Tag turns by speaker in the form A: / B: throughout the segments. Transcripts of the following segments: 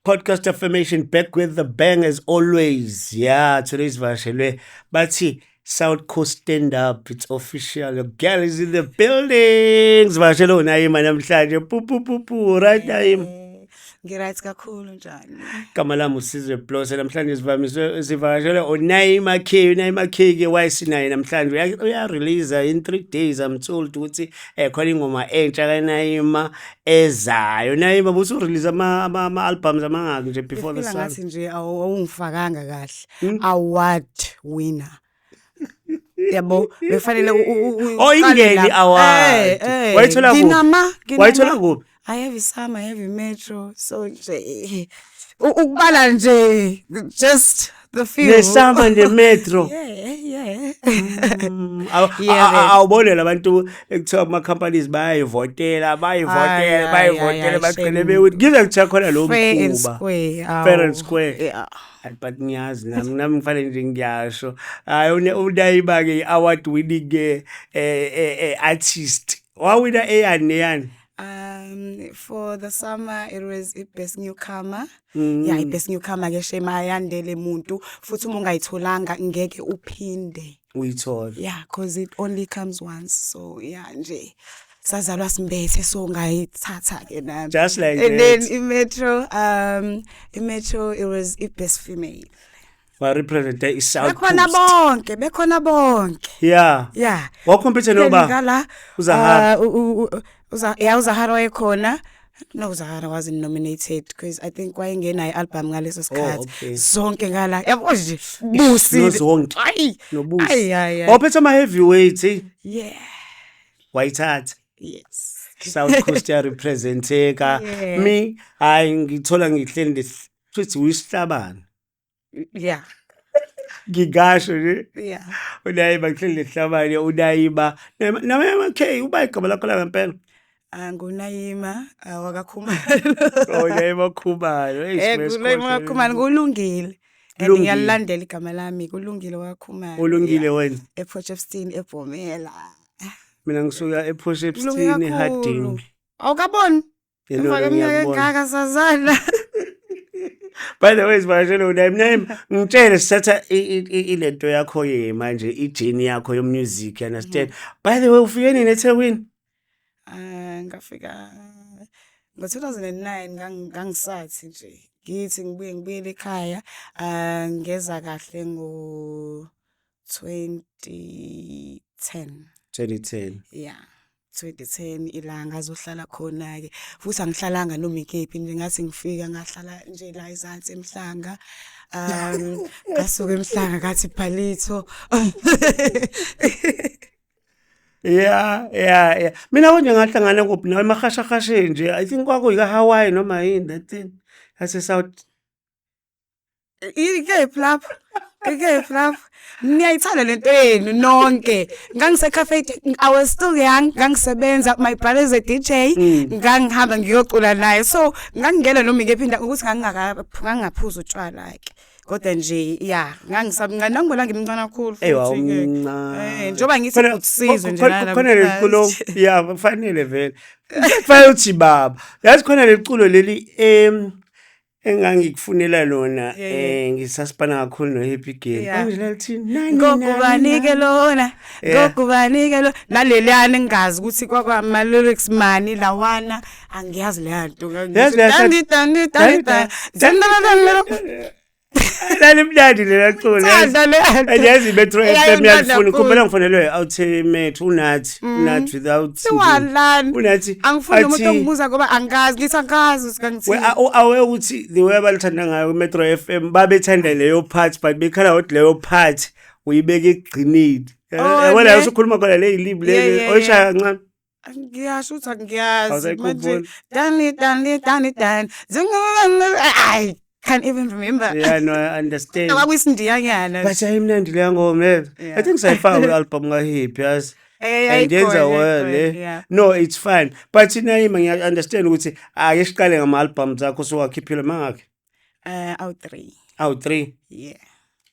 A: Podcast Affirmation back with the bang as always. Yeah, today's sivakashelwe bathi South Coast Stand Up. It's official. Your girl is in the building. Sivakashelwe uNayima namhlanje. Pu pu pu pu. Right, Naima?
B: Ngi-right kakhulu, njani?
A: Igama lami uSizwe Blose. Namhlanje sivamiswe sivakashelwe uNayima K. uNayima K ke wayesinaye namhlanje uya-release in 3 days, I'm told ukuthi khona ingoma entsha kaNayima ezayo. Nayima, busu release ama albums amangaki nje before the
B: Ngifila
A: summer?
B: Ngathi nje awungifakanga kahle. Award winner. Yabo, befanele
A: Oh,
B: uqale
A: ingeni
B: lapho.
A: award. Wayithola kuphi?
B: Nginama.
A: Wayithola kuphi?
B: I have iSAMA, I have iMetro. So nje ukubala nje just the few.
A: NeSAMA neMetro.
B: Yeah. Yeah, man.
A: Awubone labantu ekuthiwa kuma companies bayayivotela, bayivotela,
B: Ayi,
A: bayivotela,
B: ayi,
A: bagcine
B: shame.
A: bewuthi ngize kuthiwa khona lo
B: Fair and
A: mkhuba.
B: square.
A: Fair and
B: Awu,
A: square.
B: Yeah.
A: Hayi, but ngiyazi nami ngifanele nje ngiyasho, hayi, uNayima ke award winning ke artist, wawina eyani neyani?
B: For the SAMA, it was i best newcomer. Yeah, i best newcomer ke shema ayandele muntu, futhi uma ungayitholanga ngeke uphinde.
A: Uyithola.
B: Yeah, 'cause it only comes once. So yeah nje, sazalwa simbethe, so ngayithatha ke nami.
A: Just like
B: And then
A: that.
B: i-Metro, it was i best female.
A: Wa represent i South
B: Bekhona
A: Coast.
B: bonke, bekhona bonke. Yeah.
A: Wa-compete noba?
B: Ngala
A: uZahara.
B: Yeah, uZahara wayekhona. No, uZahara wasn't nominated because I think wayengenayo i-album ngaleso sikhathi. Zonke ngala. Yabo nje, Busi.
A: Nozonke.
B: Ayi.
A: Nobusi.
B: Ayi ayi. Ayi.
A: Waphethe ama heavyweights, eh?
B: Yeah.
A: Wayithatha.
B: Yes.
A: South Coast ya representeka. Me, hayi, ngithola ngihleli futhi uyisihlabane. Ngingasho nje. UNayima kuhleli nesihlabane uNayima. Nayima K, uba igama lakho la ngempela?
B: Ah, nguNayima wakaKhumalo.
A: Oh, Nayima Khumalo. Hey,
B: nguNayima wakaKhumalo, kulungile. And
A: Kulungile.
B: ngiyalilandela igama lami, kulungile wakaKhumalo.
A: Ulungile
B: Yeah.
A: wena.
B: ePort eBhomela.
A: Mina ngisuka ePort
B: Kulunge
A: Shepstone,
B: kakhulu.
A: eHarding.
B: Awukaboni?
A: Yebo,
B: Emva kweminyaka
A: ngiyakubona.
B: engaka sazana.
A: By the way, sivakashele uNayima. Nayima, ngitshele, sithatha ilento yakho ye manje, i-journey yakho yo-music, you understand? By the way, ufike nini eThekwini?
B: Ah, ngafika ngo-2009, ngangisathi nje ngithi ngibuye ngibuyele ekhaya, ah, ngeza kahle ngo 2010.
A: 2010.
B: Yeah, 2010 ila ngazohlala khona ke, futhi angihlalanga noma ikephi nje, ngathi ngifika ngahlala nje la ezansi eMhlanga, ngasuka eMhlanga ngathi Ballito.
A: Yeah. Mina konje ngahlangana kuphi nawe emahashahasheni nje? I think kwakuyika Hawaii noma yini that thing. Yase South.
B: Ikephi lapho? Ikephi lapho? Niyayithanda lento yenu nonke. Ngangise cafe, I was still young, ngangisebenza, my brother is a DJ, ngangihamba ngiyocula naye. So ngangingena noma ikephi indawo, ukuthi ngangingaphuza utshwala ke. Kodwa nje yeah, ngangisaba ngangibona ngimncane kakhulu
A: Eyi,
B: futhi ke.
A: wawumncane.
B: Njengoba ngithi ukusizwe nje nana
A: Khona leli culo,
B: namhlanje.
A: yeah, kufanele vele. Kufanele uthi baba. Yazi khona leli culo leli engangikufunela lona, ngisasipana kakhulu no Happy Girl. Manje lalithini? Nani
B: Ngokubani ke lona? Ngokubani ke lo? Naleliyana engazi ukuthi kwakwama lyrics mani lawana, angiyazi leya nto.
A: Yazi leya
B: Dandi dandi dandi dandi.
A: Lalimnandi lela culo.
B: Thanda leya nto.
A: And yazi Metro FM
B: Yayimnandi
A: yalifuna,
B: kakhulu.
A: khumbula ngifonelwe awuthe Metro unathi, unathi without nje.
B: Siwalani.
A: Unathi
B: Angifuni umuntu
A: athi-
B: ongibuza ngoba angazi, ngithi angazi ukuthi
A: We
B: ngangithini.
A: Awe ukuthi the way abalithanda ngayo Metro FM, babethanda leyo part, but bekhala ukuthi leyo part uyibeka ekugcineni.
B: Oh,
A: Yabona
B: ne?
A: usukhuluma khona le yilimi le oyishaya kancane.
B: Ngiyasho ukuthi angiyazi
A: Awusayikhumbuli.
B: manje. Dani dani dani dani. I can't even remember.
A: Yeah, no, I understand.
B: Kwakuyisindiyanyana.
A: But ayimnandi leya ngoma yethu. I think sayifaka kwi-album kaHappy, yazi. And yenza
B: Yayikhona,
A: well,
B: yayikhona,
A: eh. No, it's fine. But Nayima, ngiya understand ukuthi ake siqale ngama-albums akho sowakhiphile mangakhi?
B: Awu 3.
A: Awu 3.
B: Yeah.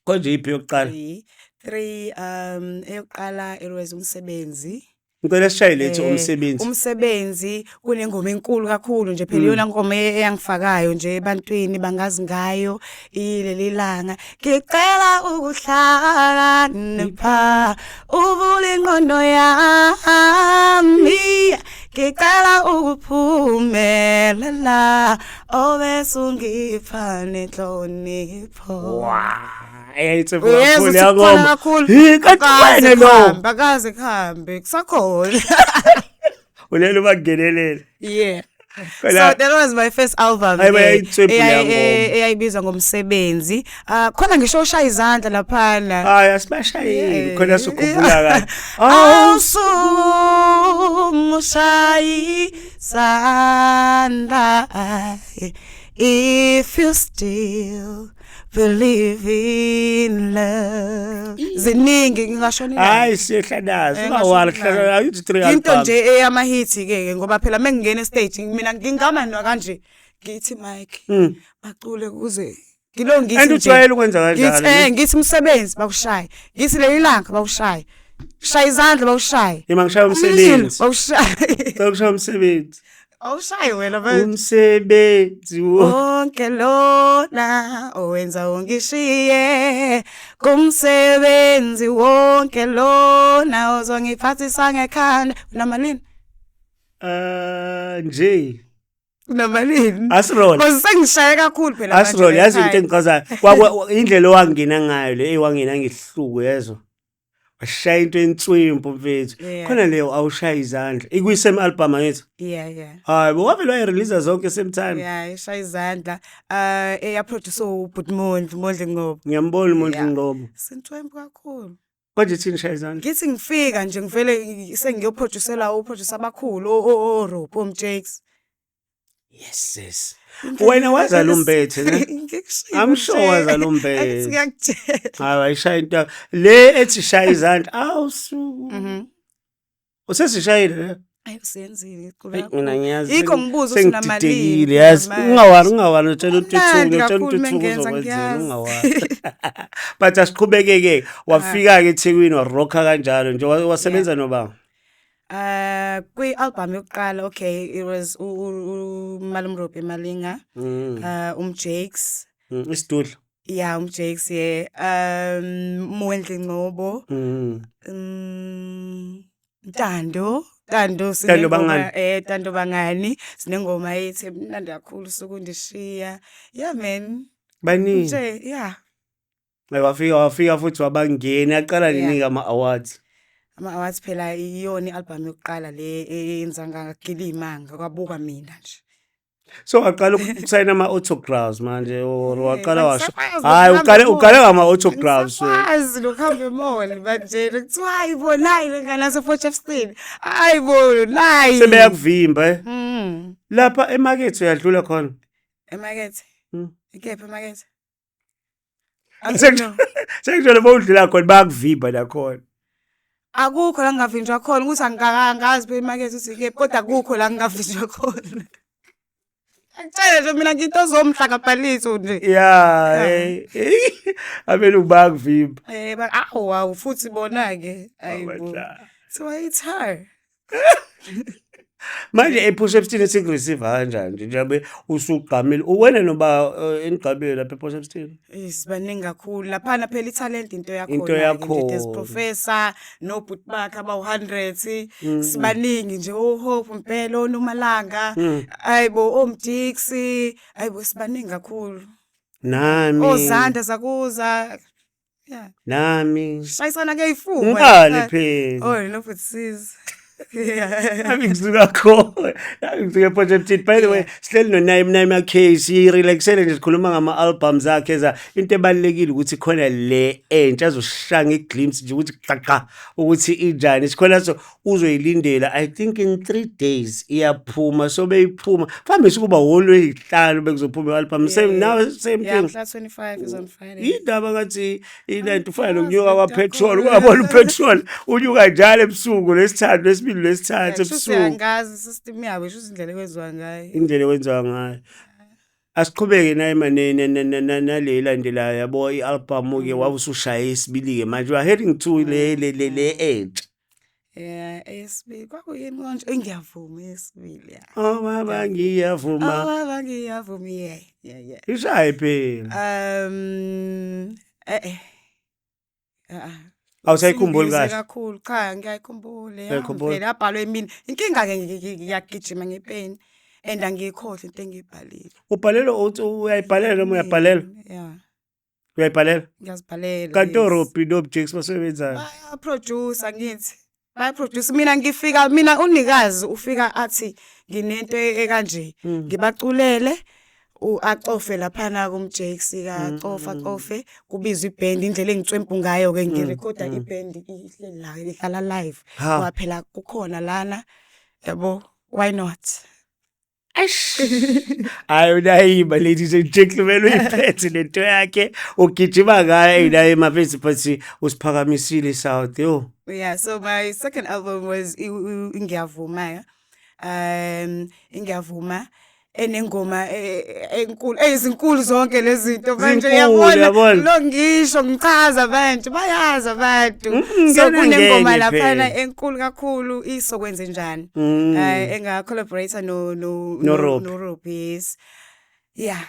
A: Konje iphi yokuqala?
B: 3. 3, eyokuqala it was Umsebenzi.
A: Ngicela sishaye lethi umsebenzi.
B: Umsebenzi kunengoma enkulu kakhulu nje phela, iyona ngoma eyangifakayo nje ebantwini bangazi ngayo, ileli langa. Ngicela ukuhlakanipha, uvule ingqondo yami, ngicela ukuphumelela, obese ungipha nenhlonipho.
A: Wow, eyayithe
B: Uyezwa
A: kakhulu
B: ukuthi kukhona
A: yangoma.
B: kakhulu.
A: Hi, kanti
B: Akaze
A: wena lo.
B: kuhambe, akaze kuhambe, kusakhona.
A: Ulele bangenelela.
B: Yeah.
A: Phela
B: So that was my first album
A: Hayi,
B: ke,
A: bayayitswebhu leya ngoma.
B: eyayibizwa ngomsebenzi. Ah, khona ngisho ushaya izandla laphana.
A: Hayi, asibashayeli khona, sokhumbula kahle. Awu.
B: Awusumushayi sandla if you still believe in love. Ziningi, ngingashona ilanga.
A: Hayi, siyehla nazo.
B: Eh,
A: Ungawari,
B: ngashona
A: hlala
B: ilanga.
A: ayithi three
B: Into
A: albums.
B: nje eyama-hit ke, ngoba phela mengingena e-stage mina ngingama nwa kanje, ngithi mic, bacule kuze ngilo ngithi
A: And
B: nje.
A: ujwayele ukwenza kanjalo.
B: Ngithi ngithi umsebenzi bawushaye, ngithi leli langa bawushaye, shaya izandla bawushaye.
A: Ima ngishaya
B: Umlilo
A: umsebenzi.
B: bawushaye.
A: Ngicela ukushaya umsebenzi.
B: Awushaye wena mfethu.
A: Umsebenzi
B: Wonke lona owenza ungishiye kumsebenzi, wonke lona ozongiphathisa ngekhanda, unamalini?
A: Ah, nje.
B: Unamalini?
A: Asirole.
B: Because sengishaye kakhulu phela manje
A: Asirole, yazi into
B: ekhaya.
A: engichazayo. Kwa indlela owangena ngayo le, ewangena ngehluku yezwa. Washaya into enswimpu mfethu. Khona leyo awushaya izandla. Ikwi same album angithi?
B: Yeah.
A: Hayi bo, wavele wayi-release zonke same time.
B: Yeah, ishaya izandla eyaproduce uBhut Mondli, Mondli Ngcobo.
A: Ngiyambona uMondli Ngcobo.
B: Sintwembu kakhulu.
A: Konje thini shaya izandla?
B: Ngithi ngifika nje ngivele sengiyoproducela oproducer abakhulu, o Rob, oMjakes.
A: Yes sis. Wena wazala umbethe ne?
B: Ngikushilo
A: I'm sure
B: nje.
A: wazala umbethe.
B: Angithi ngiyakutshela.
A: Hayi, wayishaya into le ethi shaya izandla. Awusu. Usesishayile le?
B: Ayi, usenzile.
A: Hayi, mina ngiyazi.
B: Yikho ngibuza ukuthi unamalini.
A: Sengididekile yazi.
B: Manje.
A: Ungawari, ungawari, utshela uNtuthuko,
B: Kumnandi
A: utshela
B: kakhulu
A: uNtuthuko
B: mengenza,
A: uzokwenzela,
B: ngiyazi.
A: ungawari. But asiqhubeke-ke, wafika-ke eThekwini warocka kanjalo nje, wasebenza noba?
B: Kwi-album yokuqala, okay, it was uMalum Robbie Malinga, uMjakes.
A: Isidudla.
B: Yeah, uMjakes, yeah. Mondli Ngcobo. Ntando, Ntando.
A: Ntando
B: Sinengoma.
A: Bangani.
B: Ntando Bangani, sinengoma ethi emnandi kakhulu, sukundishiya. Yeah man.
A: Baningi.
B: Nje, yeah.
A: Wafika futhi wabangena, yaqala nini ama-awards?
B: Ama-awards phela iyona i-album yokuqala le eyenza ngagilima kwabuka mina nje.
A: So waqala ukusayina ama-autographs manje or waqala washo?
B: Angisakwazi
A: Hayi,
B: ukuhamba
A: uqale
B: e-mall.
A: uqale ngama-autographs wena.
B: Angisakwazi nokuhamba e-mall manje, kuthiwa hayi bo, nayi le ngane yase-Port Shepstone, hayi bo, nayi.
A: Sebeyakuvimba eh.
B: Mm.
A: Lapha emakethe uyadlula khona.
B: Emakethe? Ikephi emakethe?
A: Sekujolo bowudlula khona bayakuvimba nakhona.
B: Akukho la ngingavinjwa khona, ukuthi angazi phela imakethe ukuthi ikephi, kodwa akukho la ngingavinjwa khona. Angitshele nje mina ngento zomhlangabhaliso nje.
A: Yeah, eh. Abelungu bayakuvimba.
B: Eh, awu awu, futhi bona ke, ayibo.
A: Abadlali.
B: So it's her.
A: Manje ePort Shepstone sikureceive kanjani nje njengoba usugqamile wena noba enigqamile lapha ePort Shepstone?
B: Sibaningi kakhulu laphana phela, i-talent into yakhona
A: Into
B: ke nje.
A: yakhona.
B: There's Professor nobhuti bakhe abawu-100, sibaningi nje, oHope Mpelo, oNomalanga, ayibo, oMdix, ayibo, sibaningi kakhulu.
A: Nami.
B: Ozanda zakuza, yeah.
A: Nami.
B: Shayisana keyifuba.
A: Ngale phela.
B: Oh, no futhi yeah.
A: Nami ngisuka khona. Nami ngisuka ePort Shepstone. By the way, sihleli no Naima, Naima K, sirelaxele nje, sikhuluma ngama albums akhe za. Into ebalekile ukuthi khona le entsha azoshaya ngeglimpse nje ukuthi qaqa ukuthi injani. Sikhona so uzoyilindela, I think in 3 days iyaphuma, so beyiphuma. Mhlawumbe sikuba wolwezihlanu bekuzophuma i-album. Same now, same
B: Yeah,
A: thing.
B: mhla 25 is on Friday.
A: Indaba ngathi ilento ufana nokunyuka kwa-petrol, ungabona upetrol unyuka njalo ebusuku lesithathu, lesibili, lesithathu
B: Shuthi
A: ebusuku.
B: angazi system yabo, shuthi indlela ekwenziwa ngayo.
A: Indlela ekwenziwa ngayo. Asiqhubeke Naima nale elandelayo yabo, i-album ke wabe usushaye isibili ke manje, we are heading to le entsha.
B: Yeah, eyesibili kwakuyini konje? Ngiyavuma eyesibili, yeah.
A: Oh baba, ngiyavuma.
B: Oh baba, ngiyavuma, yeah.
A: Ishaye phela.
B: Eh eh. Ah.
A: Awusayikhumbuli kahle?
B: Kakhulu, cha, ngiyayikhumbula.
A: Uyayikhumbula?
B: Phela yabhalwa emini. Inkinga ke, ngiyagijima ngepeni and angiyikhohlwa into engiyibhalile.
A: Ubhalelwa uthi uyayibhalela noma uyabhalela?
B: Yeah.
A: Uyayibhalela?
B: Ngiyazibhalela.
A: Kanti
B: Yes.
A: oRobbie noJakes basebenzani?
B: Baya-produce, ngithi baya-produce. Mina ngifika, mina unikazi ufika athi nginento ekanje, ngibaculele, acofe laphana kumJakes, acofa acofe, kubizwa iband. Indlela engicwempu ngayo ke, ngirekhoda iband ihleli la, idlala live.
A: Ha.
B: Ngoba phela kukhona lana, yabo, why not?
A: Hayi, uNaima, ladies and gentlemen, uyiphethe lento yakhe, ugijima ngayo uNaima mfethu, but usiphakamisile South, yo.
B: Yeah, so my second album was Ingiyavuma. Ingiyavuma enengoma enkulu, ezinkulu zonke lezi zinto manje.
A: Zinkulu,
B: Uyabona.
A: Yabona.
B: Lo ngisho ngichaza abantu, bayazi abantu. So
A: Ngena
B: kunengoma
A: ngene
B: laphana
A: phela.
B: enkulu kakhulu, isokwenze njani, enga collaborate no
A: No Robbie.
B: No Robbie, yes, yeah.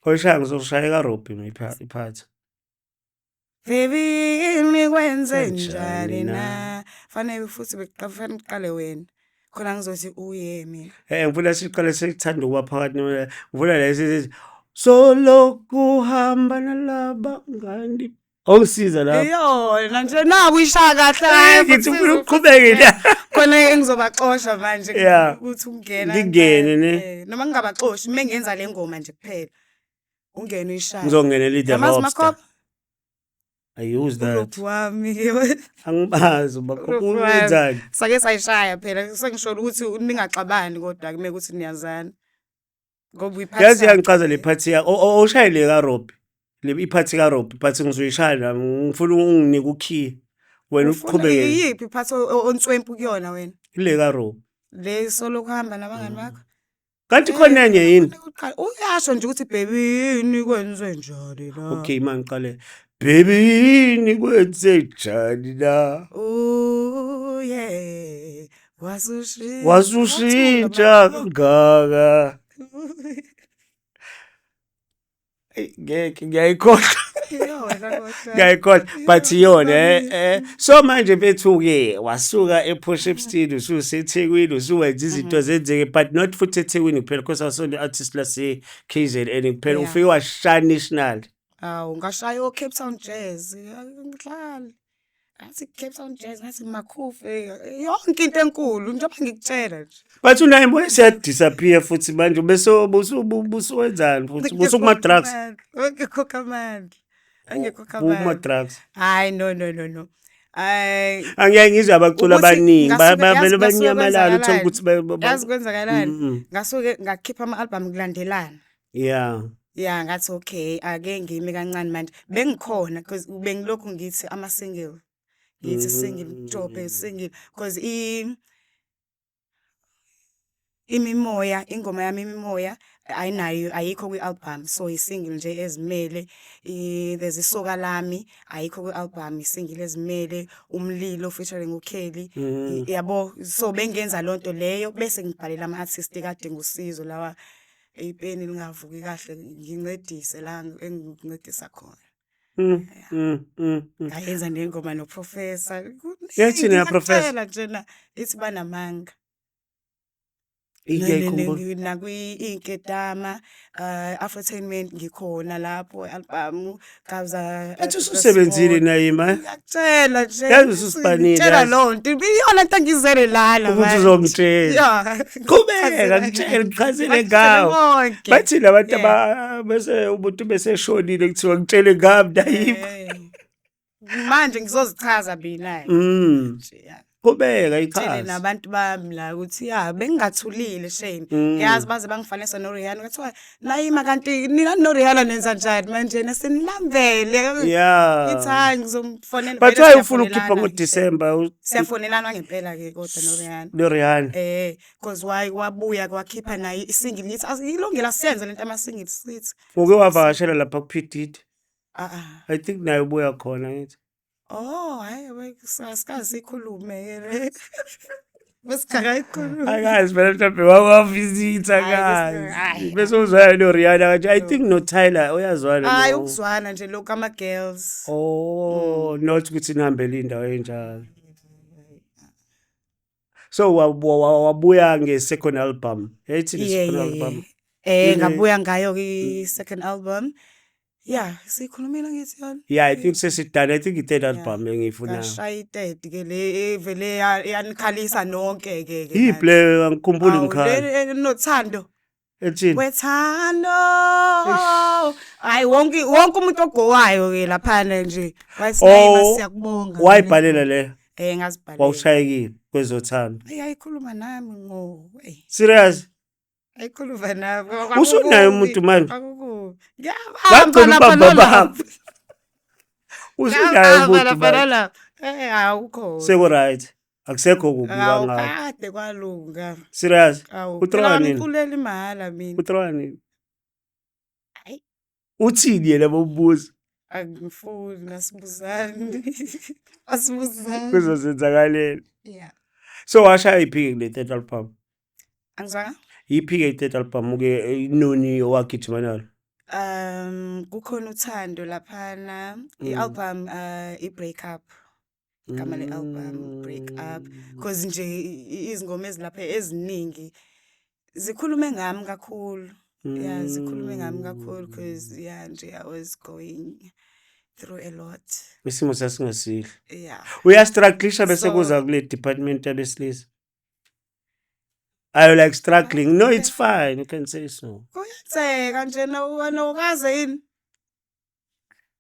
A: Oyishaya, ngizoshaya kaRobbie mina iphathi.
B: Baby, yini kwenze
A: Njani
B: njani
A: na?
B: na? Fanele futhi bekufanele uqale wena khona ngizothi uye mina.
A: Ngifuna siqale, sithanda ukuba phakathi, ngifuna lesi solo kuhamba nalaba ngani. Ongisiza lapho.
B: Iyona nje nawe uyishaya kahle, hhayi,
A: Ngithi
B: futhi
A: ufuna uqhubeke la.
B: Khona engizobaxosha manje ukuthi ungena.
A: Ngingene, ne?
B: Noma ngingabaxoshi, uma ngenza le ngoma nje kuphela, ungene uyishaye.
A: Ngizongenela i-The
B: Yamazi
A: Robster.
B: Makhopha?
A: I use that.
B: Urobhi wami.
A: Angibazi uMakhopha.
B: Urobhi wami.
A: Wenzani?
B: Sake sayishaya phela, sengisho ukuthi ningaxabani, kodwa kumele ukuthi niyazana. Ngoba uyiphathi.
A: Yazi, iyangichaza le phathi ya oshaye le kaRobbie. Le iphathi kaRobbie, but ngizoyishaya nami, ngifuna unginike ukhiye. Wena uqhubeke.
B: Iyiphi iphathi onswempu kuyona wena?
A: Ile kaRobbie.
B: Le solo kuhamba nabangani bakho?
A: Kanti khona enye yini?
B: Uyasho nje ukuthi baby, yini kwenze njani la?
A: Okay, mangiqale. Baby, yini kwenze njani la?
B: Oh yeah. Wasushintsha.
A: Wasushintsha kangaka. Eyi, ngeke, ngiyayikhohlwa.
B: Iyona kodwa.
A: Ngiyayikhohlwa, but iyona so manje mfethu ke wasuka ePort Shepstone, ususeThekwini, usuwenza izinto zenzeke, but not futhi eThekwini kuphela, because awusona artist lase KZN kuphela. Ufike washaya national.
B: Awu, ngashaya o Cape Town Jazz, ngidlala. Ngathi Cape Town Jazz, ngathi Makhufe, yonke into enkulu njengoba ngikutshela nje.
A: But unayo moya siyadisappear futhi manje, bese busuwenzani futhi, busukuma drugs?
B: Ngikhokha amandla. Angikhokha
A: Kuma
B: amandla.
A: drugs?
B: Hayi, no, no, no, no. Ay.
A: Angiyaye ngizwe abaculi
B: Ukuthi
A: abaningi
B: yazi
A: bavele
B: ngasuke
A: banyamalala, uthola
B: kwenzakalani?
A: ukuthi
B: Yazi kwenzakalani? Ngasuke ngakhipha ama-album kulandelana. Yeah, ngathi okay, ake ngime kancane manje. Bengikhona because bengilokhu ngithi ama single. Ngithi single, drop a single, because i imimoya, ingoma yami imimoya ayinayo, ayikho kwi-album, so i-single nje ezimele. There's Isoka Lami, ayikho kwi-album, i-single ezimele. Umlilo featuring uKelly, yabo. So bengenza lonto leyo bese ngibhalela ama-artist kade ngusizo lawa, ipeni lingavuki kahle, ngincedise la engincedisa khona. Ngayenza nengoma noProfessor.
A: Yathini ya Professor?
B: Ngiyakutshela nje na, ithi banamanga.
A: Ngiyayikhumbula.
B: Nakwi Inkedama, Afrotainment, ngikhona lapho album Gaza.
A: Athi ususebenzile Naima, eh?
B: Ngiyakutshela nje.
A: Yazi ususpanile,
B: Ngitshela
A: yazi.
B: leyo nto. Iyona nto engizele lana
A: Ukuthi
B: manje.
A: uzongitshela.
B: Yeah.
A: Qhubeka ngitshele, ngichazele
B: Ngitshele
A: ngawo.
B: konke.
A: Bathini abantu
B: Yeah.
A: aba bese umuntu bese shonile, kuthiwa ngitshele ngami Naima.
B: Manje ngizozichaza mina nje, yeah.
A: Qhubeka
B: Ngitshele
A: ichaze.
B: nabantu bami la ukuthi ya, bengingathulile shame. Ngiyazi baze bangifanisa noRihanna, kwathiwa Naima, kanti nina noRihanna nenza njani manje, nasenilambele? Ngithi hayi, ngizomfonela.
A: But
B: Vele
A: why ufuna ukukhipha
B: siyafonelana.
A: ngoDecember?
B: Siyafonelana ngempela ke kodwa noRihanna.
A: NoRihanna.
B: Because why wabuya kwakhipha naye isingle, ngithi ilungile, asiyenze lento ama single sithi.
A: Uke wavakashela lapha ku P Diddy?
B: Ah ah.
A: I think naye ubuya khona, ngithi.
B: Oh, hayi, asikaze sikhulume ke le. Besingakayikhulumi.
A: Akazi phela, mhlawumbe wawavisitha.
B: Hhayi,
A: Kazi
B: hhayi.
A: bese uzwana no-Rihanna kanje, I
B: No.
A: think no-Tyler uyazwana.
B: Hayi,
A: No.
B: ukuzwana nje lokhu ama-girls.
A: Oh, not ukuthi nihambele indawo enjalo. So wabuya nge-second album, yayithini
B: Yeah,
A: second album?
B: Yeah. Ngabuya ngayo ki-second album. Yeah, sikhulumile ngithi yona.
A: Yeah, I think sesidone. I think i-third album engiyifunayo.
B: Ngashaya i-third ke le evele yanikhalisa nonke ke ke.
A: Yiphi leyo? Angikhumbuli.
B: Awu,
A: Ngikhala.
B: le nothando.
A: Ethini?
B: Wethando. Hayi, wonke wonke umuntu ogowayo ke laphana nje. Wayesinayima.
A: Oh,
B: Siyakubonga.
A: Wayibhalela le?
B: Eh, ngazibhalela.
A: Wawushayekile kwezothando?
B: Hey, ayikhuluma nami ngo. Hey,
A: Serious?
B: ayikhuluma nami.
A: Usunaye umuntu manje?
B: Akukubi.
A: Ngagcina
B: Ngiyabamba lapha
A: ubamba
B: nalapha.
A: bamba. Usunaye
B: Ngiyabamba
A: umuntu
B: lapha
A: manje?
B: nalapha. Eh, awukho.
A: Seku right, akusekho kubi
B: Awu,
A: kangako?
B: kade kwalunga.
A: Serious?
B: Awu,
A: Uthrowa
B: phela
A: nini?
B: ngiculela imahhala mina.
A: Uthrowa nini?
B: Hayi.
A: Uthini yena bombuza?
B: Angifuni, asibuzani. Asibuzani.
A: Kuzozenzakalela.
B: Yeah.
A: So washaya yiphi-ke kule third album?
B: Angizwanga?
A: Yiphi-ke i-third album ke, inoni owagijima nalo?
B: Kukhona uthando laphana, i-album i-break up. Igama le-album Break Up, because nje izingoma ezilapha eziningi zikhulume ngami kakhulu. Yeah, zikhulume ngami kakhulu because, yeah, nje I was going through a lot.
A: Isimo sasingesihle.
B: Yeah.
A: Uyastrugglisha bese kuza kule department yabesilisa. Are you like struggling? No, it's fine. You can say so.
B: Kuyenzeka nje, nawukaze yini?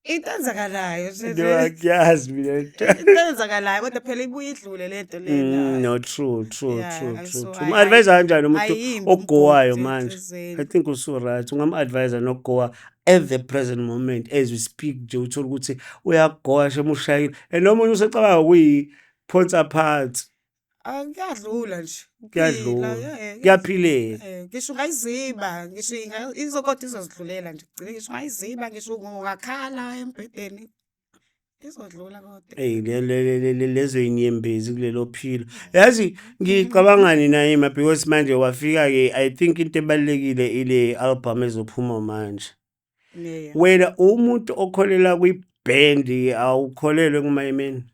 B: Into enzakalayo nje.
A: No, angiyazi mina.
B: Into eyenzakalayo, kodwa phela ibuye idlule lento lena.
A: No, true, true,
B: Yeah,
A: true, true,
B: so
A: true. Um-advise kanjani umuntu
B: ayimbi
A: ogowayo
B: umgodi
A: manje?
B: enhliziyweni.
A: I think usu-right. Ungam-advise nokugowa at the present moment as we speak nje, uthola ukuthi uyagowa shem, ushayile. And nomunye usecabanga ukuyiphonsa phansi.
B: Ah, kuyadlula nje.
A: Kuyadlula.
B: Kuphila, yeah.
A: Kuyaphileka.
B: Ngisho ungayiziba, ngisho izokodwa izozidlulela nje. Gcine ngisho ungayiziba, ngisho ungakhala embhedeni. Izodlula kodwa.
A: Eyi, lezo yinyembezi kulelo philo. Yazi ngicabangani, Naima, because manje wafika-ke, I think into ebalulekile ile album ezophuma manje.
B: Yeah.
A: Wena umuntu okholela kwi-band, awukholelwe kumayimeni?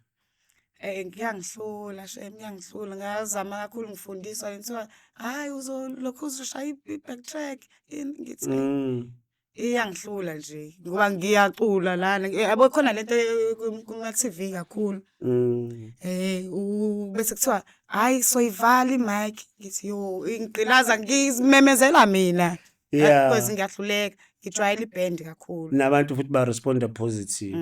B: Kuyangihlula shem, kuyangihlula. Ngazama kakhulu, ngifundiswa kuthiwa hayi, uzolokhu uzoshaya i-backtrack, ini, ngithi iyangihlula nje ngoba ngiyacula lana, yabo, khona lento kuma TV kakhulu. Bese kuthiwa hayi, soyivala i-mic, ngithi yo, ingigqilaza, ngizimemezela mina. Because ngiyahluleka, ngijwayele i-band kakhulu.
A: Nabantu futhi ba-responda positive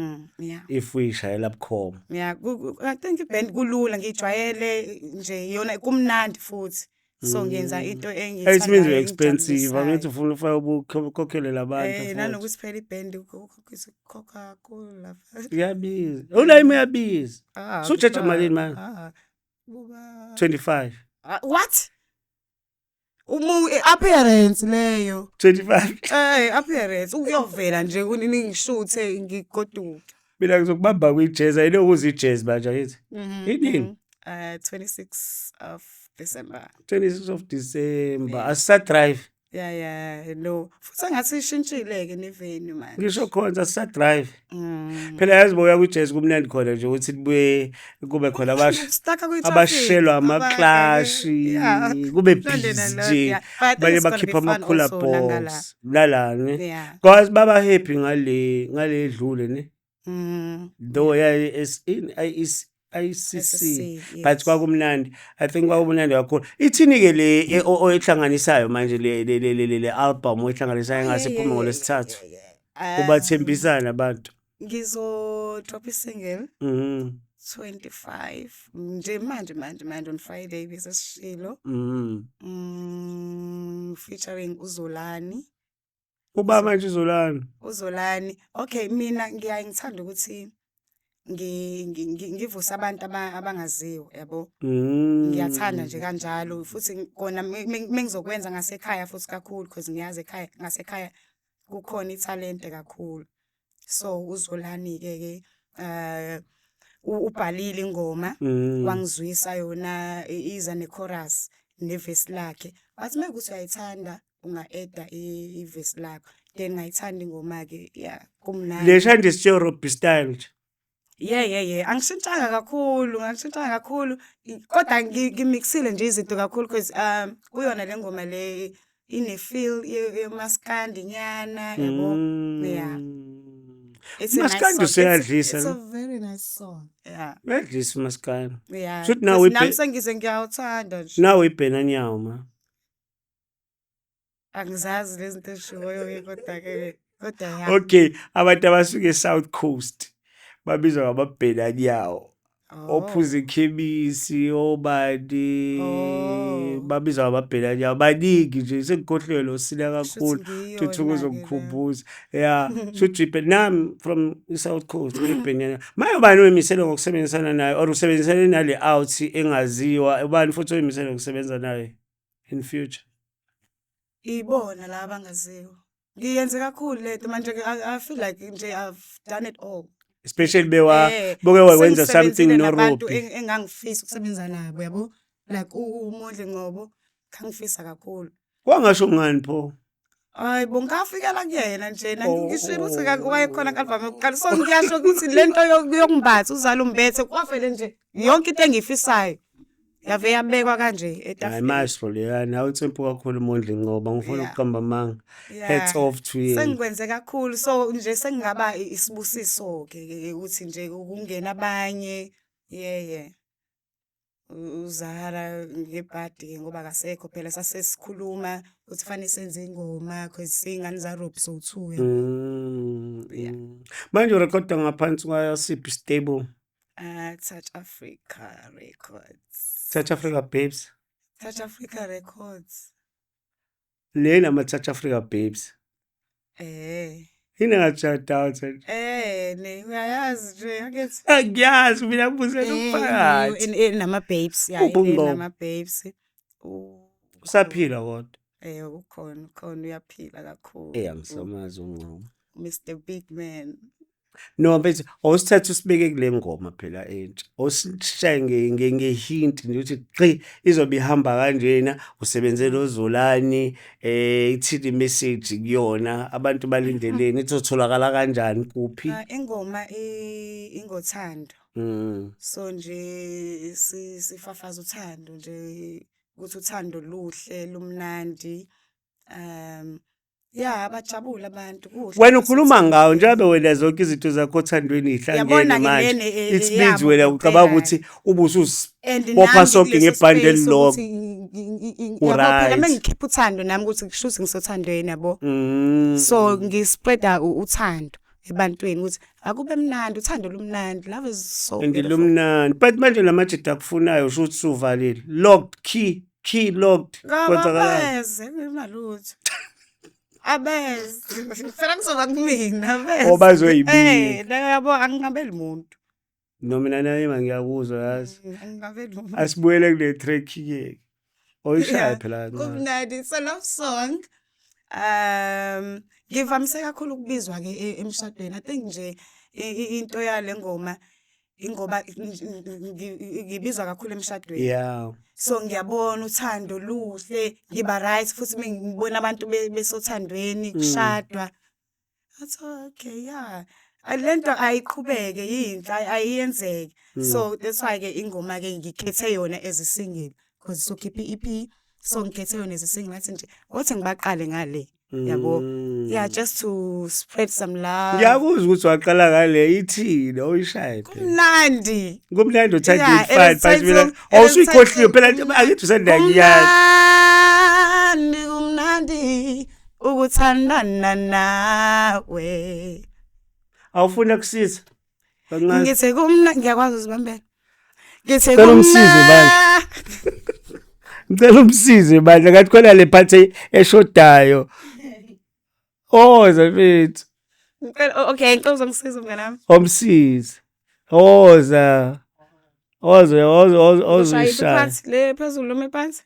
A: if uyishayela bukhoma.
B: Yeah, I think i-band kulula, ngijwayele nje yona, kumnandi futhi. So ngenza into
A: It means you're
B: engiyithandayo,
A: expensive. Angithi
B: engijabulisayo.
A: ufuna ufake ukhokhele labantu futhi.
B: Nanokuthi phela i-band ukukhokha kakhulu lapha.
A: Iyabiza. Ulayima uyabiza.
B: Ah,
A: Sutshaja malini manje?
B: Ah, kuba
A: 25.
B: Ah, what? Umu appearance leyo.
A: 25.
B: Appearance ukuyovela nje kunini, ngishuthe, ngigoduke.
A: Mina ngizokubamba kwi-jazz, ayinokuza i-jazz manje, angithi?
B: Mhm.
A: Inini?
B: 26 of December.
A: 26 of December.
B: Yeah.
A: Asisa-drive.
B: Yeah, no. Futhi engathi ishintshile ke ne-venue manje.
A: Ngisho khona asisa-drive. Phela yazi boya kwi-jazz kumnandi khona nje ukuthi kubuye kube khona
B: Stuck kwi-traffic.
A: abashelwa amaklashi, kube busy nje. Abanye bakhipha ama-cooler box. Nala ne. Because baba happy ngale edlule ne. Though yeah, is in ICC, but kwakumnandi. I think kwakumnandi kakhulu. Ithini ke le oyihlanganisayo manje, le album oyihlanganisayo engase iphume ngolwesithathu? Ubathembisana abantu.
B: Ngizo drop i-single 25 nje manje manje manje, on Friday bese sishilo. Featuring uZolani.
A: Uba manje uZolani.
B: uZolani. Okay, mina ngiyaye ngithanda ukuthi ngivuse abantu abangaziwa, yabo. Ngiyathanda nje kanjalo, futhi kona mengizokwenza ngasekhaya futhi kakhulu, because ngiyazi ekhaya, ngasekhaya kukhona ithalente kakhulu. So uZolani ke ke Ubhalile ingoma, wangizwisa yona, iza ne-chorus nevesi lakhe, wathi mekuwukuthi uyayithanda unga-add-a ivesi lakho, then ngayithanda ingoma-ke, ya, kumnandi.
A: Le shandi is Robbie style nje.
B: Yeah, angishintshanga kakhulu, angishintshanga kakhulu, kodwa ngimixile nje izinto kakhulu because kuyona le ngoma le ine feel yemaskandi nyana, yabo, yeah. It's a nice
A: Maskandi
B: song.
A: useyadlisa,
B: It's
A: ne?
B: a very nice song. Yeah.
A: Uyadlisa umaskandi.
B: Yeah.
A: Shuthi nawe
B: Because nami sengize ngiyawuthanda nje.
A: Nawe ibhenanyawo ma.
B: Angizazi lezi zinto ezishiwoyo kodwa ke, kodwa ya.
A: Okay, abantu abasuke eSouth Coast babizwa ngamabhenanyawo.
B: Oh.
A: Ophuza ikhemisi, obani,
B: Oh.
A: babizwa ngamabhenanyawo. Baningi nje, sengikhohliwe lo sina
B: Shuthi
A: kakhulu.
B: ngiyona
A: Thuthuka
B: ke leyo.
A: uzongikhumbuza. Yeah, shuthi nami from i-South Coast ngibhenanyawo. Maye ubani oyimisele ngokusebenzisana naye or usebenzisane nale out engaziwa, ubani futhi oyimisele ngokusebenza naye in future?
B: Ibona la abangaziwa. Ngiyenze kakhulu lento manje ke, I feel like nje I've done it all.
A: Especially bewa boke wakwenza something
B: Sengisebenzile
A: no
B: nabantu
A: Robbie.
B: engangifisa ukusebenza nabo, yabo, like uMondli Ngcobo khangifisa kakhulu.
A: Wangasho ngani pho?
B: Hayi bo, ngafikela kuyena nje
A: Oh.
B: ngishilo ukuthi wayekhona ku-album yokuqala, so ngiyasho ukuthi lento yokumbatha uzalo umbethe kwavele nje yonke into engiyifisayo yave yabekwa kanje
A: Hayi
B: etafuleni.
A: maestro leya, nawe uthempu kakhulu uMondli Ngcobo, ngifuna ukuqamba amanga. Hats off to yena.
B: Sengikwenze kakhulu, so nje sengingaba isibusiso ke ukuthi nje kungena abanye, yeah. UZahara ngebhadi ke ngoba akasekho phela, sasesikhuluma ukuthi fanele senze ingoma because siyingane zaRobbie sowu-two, yabo. Yeah.
A: Manje urekhoda ngaphansi kwasiphi stable?
B: Touch Africa Records.
A: Touch Africa Babes.
B: Touch Africa Records.
A: Le nama Touch Africa Babes. Ingathi nje.
B: Ne uyayazi nje angithi.
A: Angiyazi mina, ngibuzela umphakathi.
B: Nama babes, yeah,
A: Ubungoma.
B: nama babes.
A: Usaphila kodwa?
B: Ukhona, ukhona, uyaphila kakhulu.
A: Angisamazi uNgcobo.
B: Mr Big Man.
A: No mfethu, awusithathe usibeke kule ngoma phela entsha. Awusishaye nge-hint nje ukuthi qi izobe ihamba kanjena, usebenze noZolani, ithini message kuyona, abantu balindeleni, izotholakala kanjani, kuphi?
B: Ingoma ingothando. So nje sifafaza uthando nje, ukuthi uthando luhle, lumnandi. Yeah, abajabule abantu, kuhle.
A: Wena ukhuluma ngawo njengoba wena zonke izinto zakho othandweni ihlangene
B: Yabona ke
A: manje.
B: lena,
A: It means
B: yabo
A: wena ucabanga
B: ngempela.
A: ukuthi
B: And
A: ubusuzibopha
B: nami
A: sonke
B: kuleso
A: ngebhande
B: space
A: elilodwa.
B: ukuthi yabo phela
A: Uright.
B: mengikhipha uthando nami ukuthi kusho ukuthi ngisothandweni, yabo. So ngispreada uthando ebantwini ukuthi akube mnandi, uthando lumnandi, love is so
A: And
B: beautiful.
A: lumnandi. But manje lamajida akufunayo usho ukuthi usuvalile. Locked key, key locked. Kwenzakalani?
B: Abeze nginalutho. Abeze. Phela kuzoba kumina, abeze.
A: Oh, bazoyibika.
B: Yabo, angingabeli muntu.
A: No mina naye ngiyakuzwa yazi.
B: Angingabeli muntu.
A: Asibuyele kule track ke. Oyishaya
B: Yeah,
A: phela kancane.
B: Kumnandi, it's a love song. Ngivamise kakhulu ukubizwa ke emshadweni. I think nje into yale ngoma ingoba ngibizwa kakhulu emshadweni. So ngiyabona uthando luhle, ngiba right futhi mengibona abantu besothandweni kushadwa. Athi okay, yeah. Lento ayiqhubeke, yinhle, ayiyenzeke. So that's why ke ingoma ke ngikhethe yona as a single because sokhipha i-EP, so ngikhethe yona as a single, ngathi nje othi ngibaqale ngale, yabo. Yeah, just to spread some love.
A: Ngiyakuzwa ukuthi waqala ngale, ithini oyishaye phela.
B: Kumnandi.
A: Kumnandi uthanda
B: Yeah,
A: ifine,
B: it is
A: but mina
B: titled- it is
A: awusuyikhohliwe
B: titled
A: phela, angithi usendakiyazi.
B: Kumnandi, kumnandi ukuthandana nawe.
A: Awufuna kusiza kancane?
B: Ngithe kumnandi, ngiyakwazi ukuzibambela. Ngithe
A: Cela umsize bandla. Ngicela umsize bandla, ngathi khona le part eshodayo. Oh, mfethu.
B: Ngicela, okay, ngicela uzongisiza mngani wami.
A: Omsize. Oza. Oze oze oze
B: Ushaya
A: ozishaya.
B: iphansi le phezulu noma ephansi?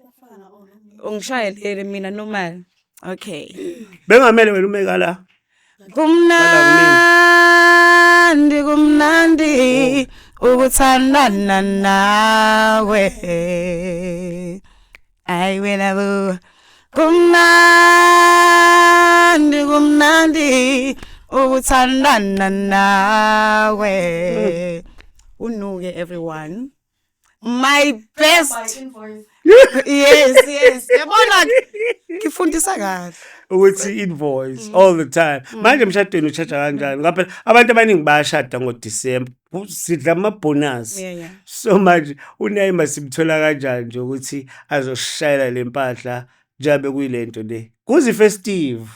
B: Ungishaye le mina normal. Okay.
A: Bengamele wena ume kala.
B: Kumnandi, kumnandi Ukuthandana nawe. Ayi wena bo. Kumnandi, kumnandi ukuthandana nawe. Unuke everyone. My best. Yes. Yabona ngifundisa kahle.
A: Ukuthi invoice all the time. Manje emshadweni uchaja kanjani? Ngaphela abantu abaningi bayashada ngoDecember. Sidla ama bonus. So manje uNaima simthola kanjani nje ukuthi azoshayela lempahla njengabe kuyilento le? Kuzi festive.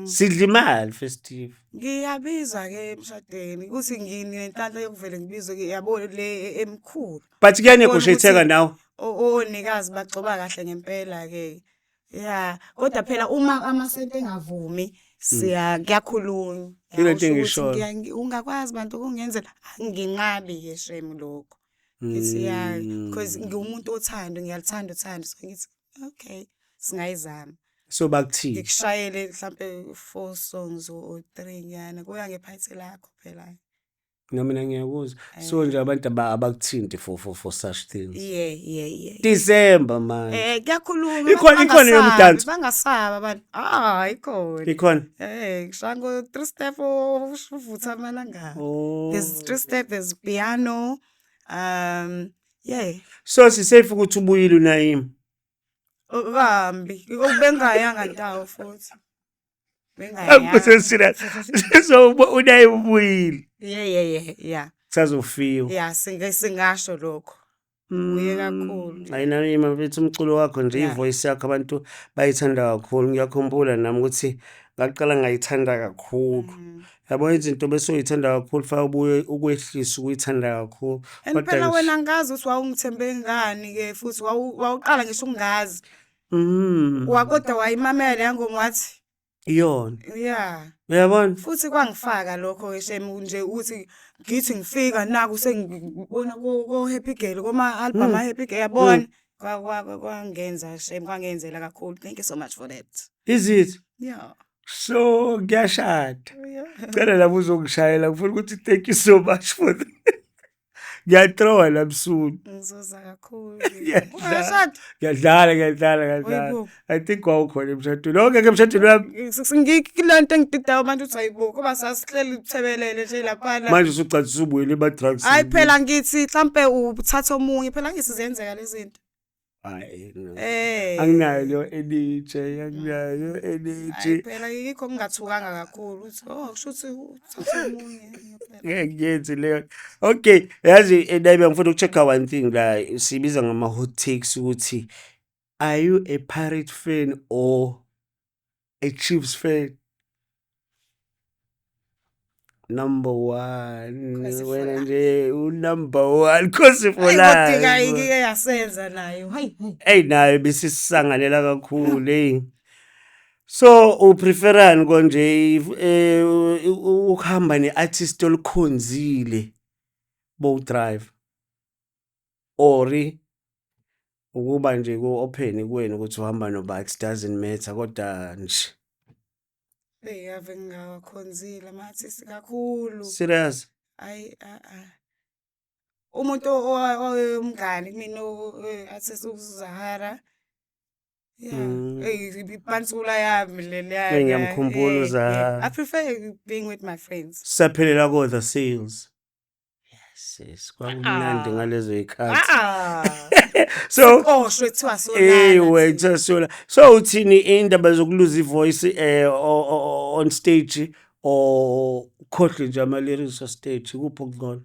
A: Sidla imali festive.
B: Ngiyabizwa ke emshadweni ukuthi nginenhlanhla yokuvele ngibizwe ke, yabo, le emkhulu.
A: But kuyanegotiate nawe.
B: Onikazi bagcoba kahle ngempela ke. Yeah, kodwa phela uma amasenti engavumi siya kuyakhulunywa.
A: Yilento
B: Uyasho ukuthi
A: engishoyo.
B: Ungakwazi bantu ukungenzela, nginqabi ke shame lokho. Ngithi ya, because ngiwumuntu othando, ngiyalithanda uthando, so ngithi okay, singayizama.
A: So bakuthini?
B: Ngikushayele mhlambe 4 songs or 3 nyana, kuya ngephathi lakho phela.
A: No, mina ngiyakuzwa. So nje abantu abakuthinti for such things.
B: Yeah.
A: December manje.
B: Kuyakhulunywa.
A: Ikhona yomdanso?
B: Bangasaba abantu. Ah, ikhona.
A: Ikhona.
B: Ngishaya ngo 3 step uvutha amalanga.
A: Oh.
B: There's 3 step, there's piano. Yeah.
A: So sisafe ukuthi ubuyile uNaima.
B: Kambi, bengayanga ndawo futhi. Bengayanga.
A: Akuse serious. So uNaima ubuyile.
B: Yeah.
A: Kusazofiwa.
B: Yeah, singasho lokho. Uye kakhulu.
A: Hayi Naima mfethu, umculo wakho nje, ivoice yakho abantu bayithanda kakhulu. Ngiyakhumbula nami ukuthi ngaqala ngayithanda kakhulu. Yabo, izinto bese uyithanda kakhulu, fa ubuye ukwehlisa ukuyithanda kakhulu.
B: And
A: Kodwa
B: phela
A: nje
B: wena ngazi ukuthi wawungithembe ngani ke futhi, wawuqala ngisho ukungazi. Wakodwa wayimamela yangoma wathi
A: Iyona.
B: Yeah.
A: Uyabona?
B: Futhi kwangifaka lokho ke shame nje ukuthi ngithi ngifika naku sengibona ko Happy Girl, koma album a Happy Girl, yabona? Kwangenza shame, kwangenzela kakhulu. Thank you so much for that.
A: Is it?
B: Yeah.
A: So ngiyashada.
B: Yeah.
A: Cela lapho uzongishayela, ngifuna ukuthi thank you so much for that. Ngiyathrowa la msunu.
B: Ngizoza kakhulu.
A: Ngiyadlala.
B: Ungashada?
A: Ngiyadlala, ngiyadlala, ngiyadlala.
B: Hayibo.
A: I think wawukhona emshadweni. Wawungekho emshadweni wami?
B: Ngikilento engididayo manje uthi hayibo, kuba sasihleli uthebelele nje laphana.
A: Manje usucathi usubuyele ema-drugs.
B: Hayi phela ngithi mhlambe uthatha omunye, phela ngithi ziyenzeka lezi zinto.
A: Hayi no.
B: Eh.
A: Anginayo leyo energy, anginayo leyo energy.
B: Hayi phela yikho ngingathukanga kakhulu uthi oh kusho ukuthi uthatha omunye phela.
A: Ngeke ngiyenze leyo. Okay, yazi Naima, ngifuna ukucheck-a one thing la, sibiza ngama hot takes ukuthi are you a Pirate fan or a Chiefs fan? Number one,
B: Khosi for
A: wena
B: life.
A: nje u number one, Khosi for
B: Hayi kodwa
A: life.
B: ike yasenza nayo. Hayi hayi.
A: Ey nayo bisisangalela kakhulu hey. So upreferani konje, ukuhamba neartist olukhonzile bow drive or ukuba nje ku open kuwena ukuthi uhamba noba, it doesn't matter kodwa nje?
B: Hey, ave ngingawakhonzile ama-artist kakhulu.
A: Serious?
B: Ayi a a. Umuntu owumngani kumina, artist uZahara. Yeah. Hey, ipansula yami leliyana.
A: Hey, ngiyamkhumbula uZahara.
B: I prefer being with my friends.
A: Saphelela ko the sales. Yes, kwakumnandi ngalezo zikhathi.
B: Ah.
A: So
B: Sikoshwe kuthiwa solala.
A: Eh wethu sola. So uthini indaba zokuluza ivoice on stage or ukhohlwe nje ama lyrics on stage, kuphi okungcono?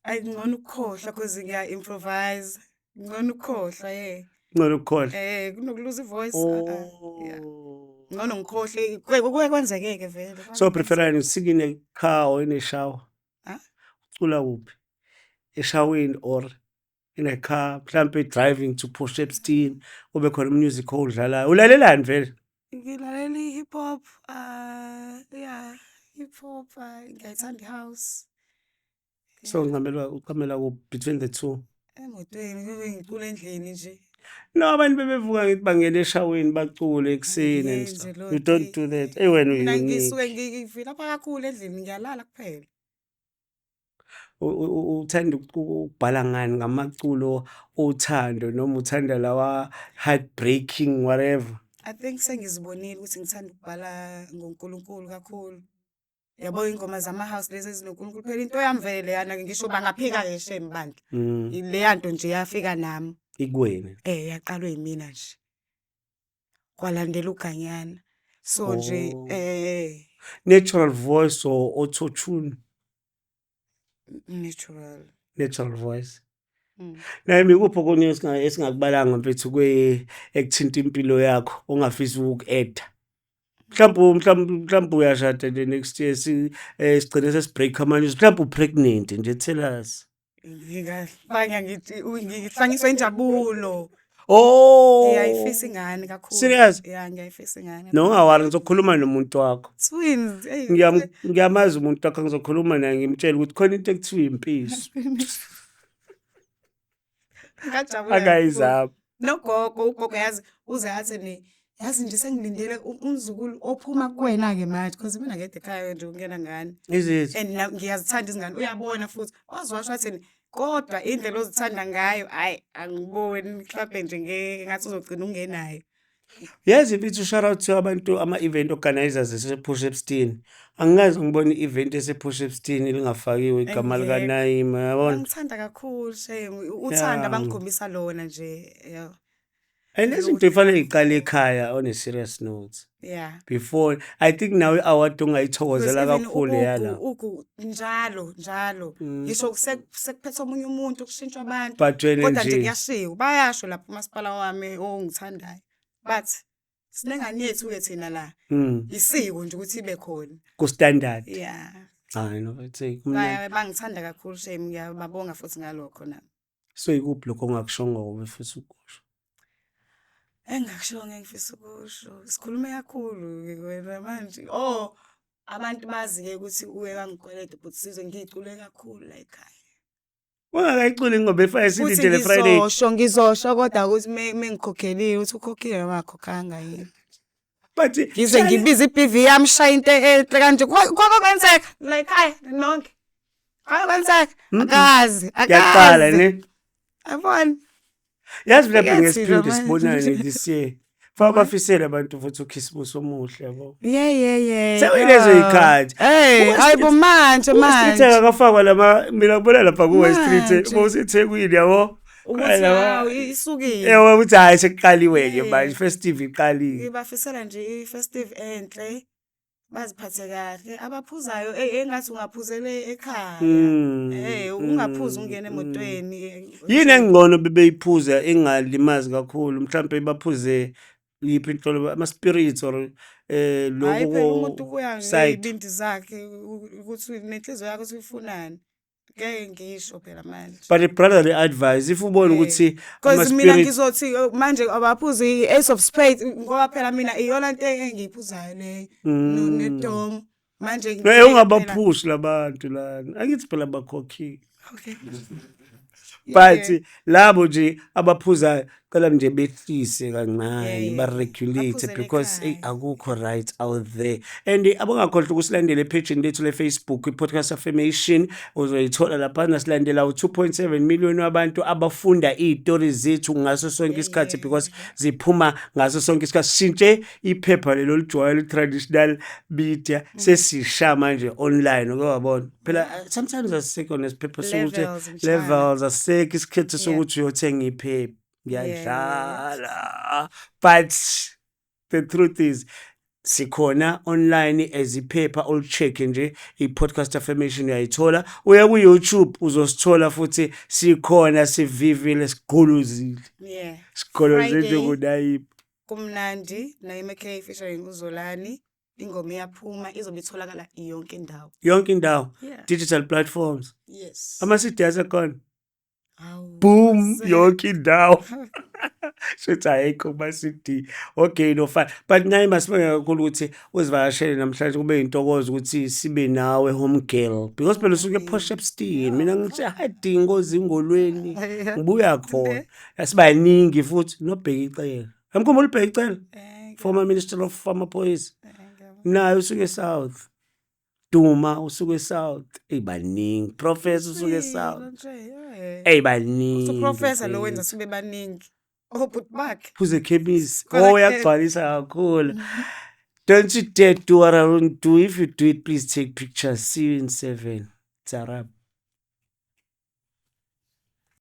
B: Ayi, ngcono ukukhohlwa because ngiya improvise. Ngcono ukukhohlwa, yeah.
A: Ngcono ukukhohlwa.
B: Kunokuluza ivoice. Yeah.
A: Oh.
B: Ngcono ngikhohle, kuke kwenzeke vele.
A: So prefer sing in a car or in a shower?
B: Ha?
A: Ucula kuphi? Eshaweni or in a car, mhlambe driving to Port Shepstone, kube khona music owudlalayo. Ulalelani vele?
B: Ngilalela i-hip hop, yeah, hip hop, ngiyayithanda i-house.
A: So uncamela ucamela ku between the two?
B: Emotweni ngibe ngicula endlini nje.
A: No, abantu bebevuka ngithi bangena eshaweni bacule ekuseni and
B: Angiyenzi
A: stuff.
B: leyo
A: You don't
B: nto.
A: do that. Hey wena
B: Mina
A: unique.
B: ngisuke ngifilapha kakhulu endlini, ngiyalala kuphela.
A: Uthanda ukubhala ngani, ngamaculo othando noma uthanda lawa heartbreaking, whatever?
B: I think sengizibonile ukuthi ngithanda ukubhala ngoNkulunkulu kakhulu. Yabo, ingoma zama-house lezi ezinoNkulunkulu, phela into yami vele leyana, ngisho bangaphika-ke shame bandla. Leya nto nje yafika nami.
A: Ikuwena.
B: Yaqalwa yimina nje. Kwalandela uganyana. So nje
A: Oh. Natural voice or auto tune?
B: Natural.
A: Natural voice. Naye ikuphi okunye esingakubalanga mfethu kwe ekuthinta impilo yakho ongafisa ukuku-add? Mhlawumbe uyashada nje next year, sigcine sesi-break ama-news, mhlawumbe u-pregnant nje, tell us.
B: Ngingahlanya ngithi ngihlanyiswa injabulo.
A: Oh.
B: Ngiyayifisa ingane kakhulu.
A: Serious?
B: Yeah, ngiyayifisa ingane.
A: No, unga-worry, ngizokhuluma nomuntu wakho.
B: Twins. Hey.
A: Ngiyamazi umuntu wakho, ngizokhuluma naye ngimtshele ukuthi khona into ekuthiwa impiso.
B: Ngajabula.
A: Angayizama.
B: Nogogo, ugogo yazi uze athi ne yazi nje sengilindele umzukulu ophuma kuwena ke manje, because mina ngedwa ekhaya nje ungena ngane.
A: Is it?
B: And ngiyazithanda izingane, uyabona futhi. Waze washo wathi kodwa indlela ozithanda ngayo, hayi angiboni, mhlawumbe nje ngathi uzogcina ungenayo.
A: Yazi mfethu, shout out to abantu ama-event organizers ese-Port Shepstone. Angikaze ngibone i-event ese-Port Shepstone lingafakiwe igama
B: Engekho.
A: likaNaima, yabona?
B: Bangithanda kakhulu shame, uthando abangikhombisa lona nje, yeah.
A: And izinto efanele iqale ekhaya on a serious note. Before, I think nawe i-award ongayithokozela
B: Because even
A: kakhulu yala.
B: Ugu njalo njalo ngisho sekuphethe omunye umuntu, kushintshwa abantu,
A: But wena
B: kodwa nje
A: nje
B: kuyashiwo, bayasho lapho umasipala wami ongithandayo, bathi sinengane yethu ke thina la, isiko nje ukuthi ibe khona
A: ku standard.
B: Yeah.
A: Hayi no, it's kumnandi.
B: Bangithanda kakhulu shame, ngiyababonga futhi ngalokho nami.
A: So ikuphi lokho ongakushongo obefisa ukusho?
B: Engakushongo engifisa ukusho, sikhulume kakhulu wena manje. Oh, abantu bazi-ke ukuthi uye wangikweleta but sizwe ngiyicule kakhulu la ekhaya.
A: Ungakayiculi ingoma efana
B: Futhi
A: silindele Friday.
B: Ngizosho kodwa ukuthi mengikhokhelile ukuthi ukhokhile noma akakhokhanga yini.
A: But
B: ngize ngibize i-BV yami, shaya into enhle kanje, kwake kwenzeka la ekhaya nonke. Kwake kwenzeka. Akazi,
A: Yaqala
B: akazi.
A: ne.
B: Yabona.
A: Yazi lapho
B: Uyathini
A: ngesiphinde
B: manje?
A: sibonane this year. Faka bafisele abantu futhi ukhisimusi omuhle, yabo.
B: Yeah.
A: Sekuyilezo y'khathi.
B: Hey,
A: Ku-West
B: hayibo manje
A: Ku-West Street
B: manje.
A: akafakwa lama, mina ngibona lapha ku-West Street,
B: Manje.
A: bowuseThekwini, yabo.
B: Ukuthi
A: Lama-
B: hawu isukile.
A: Yebo, ukuthi hayi sekuqaliwe ke manje, festive iqalile.
B: Ngibafisela nje i-festive enhle. Baziphathe kahle abaphuzayo, engathi ungaphuzele ekhaya. Ungaphuzi ungene emotweni.
A: Yini engcono bebeyiphuza engalimazi kakhulu, mhlambe baphuze yiphi inhlobo, ama spirits or
B: Hayi phela
A: lokho
B: umuntu kuya
A: side?
B: ngey'bindi zakhe, ukuthi nenhliziyo yakhe ukuthi uyifunani. Ngeke ngisho phela manje.
A: But a brotherly advice, if ubona ukuthi
B: Because
A: ama
B: mina
A: spirits
B: ngizothi manje abaphuzi i-Ace of Spades, ngoba phela mina iyona nto engiyiphuzayo leyo, nedom. Manje
A: Eh,
B: ngeke phela-
A: ungabaphushi labantu lana, angithi phela bakhokhile.
B: Okay.
A: But labo nje abaphuzayo, cela nje behlise kancane, ba-regulate
B: Baphuzele
A: because
B: ekhaya.
A: Ey, akukho right out there. And abangakhohlwa ukusilandela ephejini lethu le-Facebook, i-Podcast Affirmation, uzoyithola laphana. Silandela u-2.7 million wabantu abafunda iy'tori zethu ngaso sonke isikhathi, because ziphuma ngaso sonke isikhathi. Sishintshe iphepha lelo lijwayele traditional media, sesisha manje online, uke wabona phela, sometimes asisekho nesiphepha sokuthi
B: Levels, mshana.
A: levels, asisekho isikhetho sokuthi uyothenga iphepha. Ngiyadlala, but the truth is sikhona online as iphepha olu-check nje i-Podcast Affirmation, uyayithola. Uya ku-YouTube uzosithola futhi, sikhona, sivivile, sigolozile. Sigoloze nje
B: Friday.
A: kunayiphi.
B: Kumnandi, Naima K featuring uZolani. Ingoma iyaphuma, izobe itholakala yonke indawo.
A: Yonke indawo.
B: Yeah.
A: Digital platforms.
B: Yes.
A: Ama-CD asekhona.
B: Hawu.
A: Boom, yonke indawo. Shuthi ayikho kuma-CD. Okay, no, fine, but naye masibonge kakhulu ukuthi uzivakashele namhlanje, kube intokozo ukuthi sibe nawe, home girl, because phela usuke ePort Shepstone, mina ngithi hiding ozingolweni, ngibuya khona, sibaningi futhi noBheki Cele, amkhumbula uBheki Cele, former minister of amaphoyisa, naye usuke South. Duma usuke eSouth. Ey, baningi. Professor usuke eSouth.
B: Nje, yeah.
A: Ey, baningi.
B: So professor lo wenza sibe baningi. Oh, but bakhe.
A: Phuze khemisi.
B: Correct.
A: Oh, uyagcwalisa kakhulu. Don't you dare do what I won't do. If you do it, please take pictures. See you in 7. It's a wrap.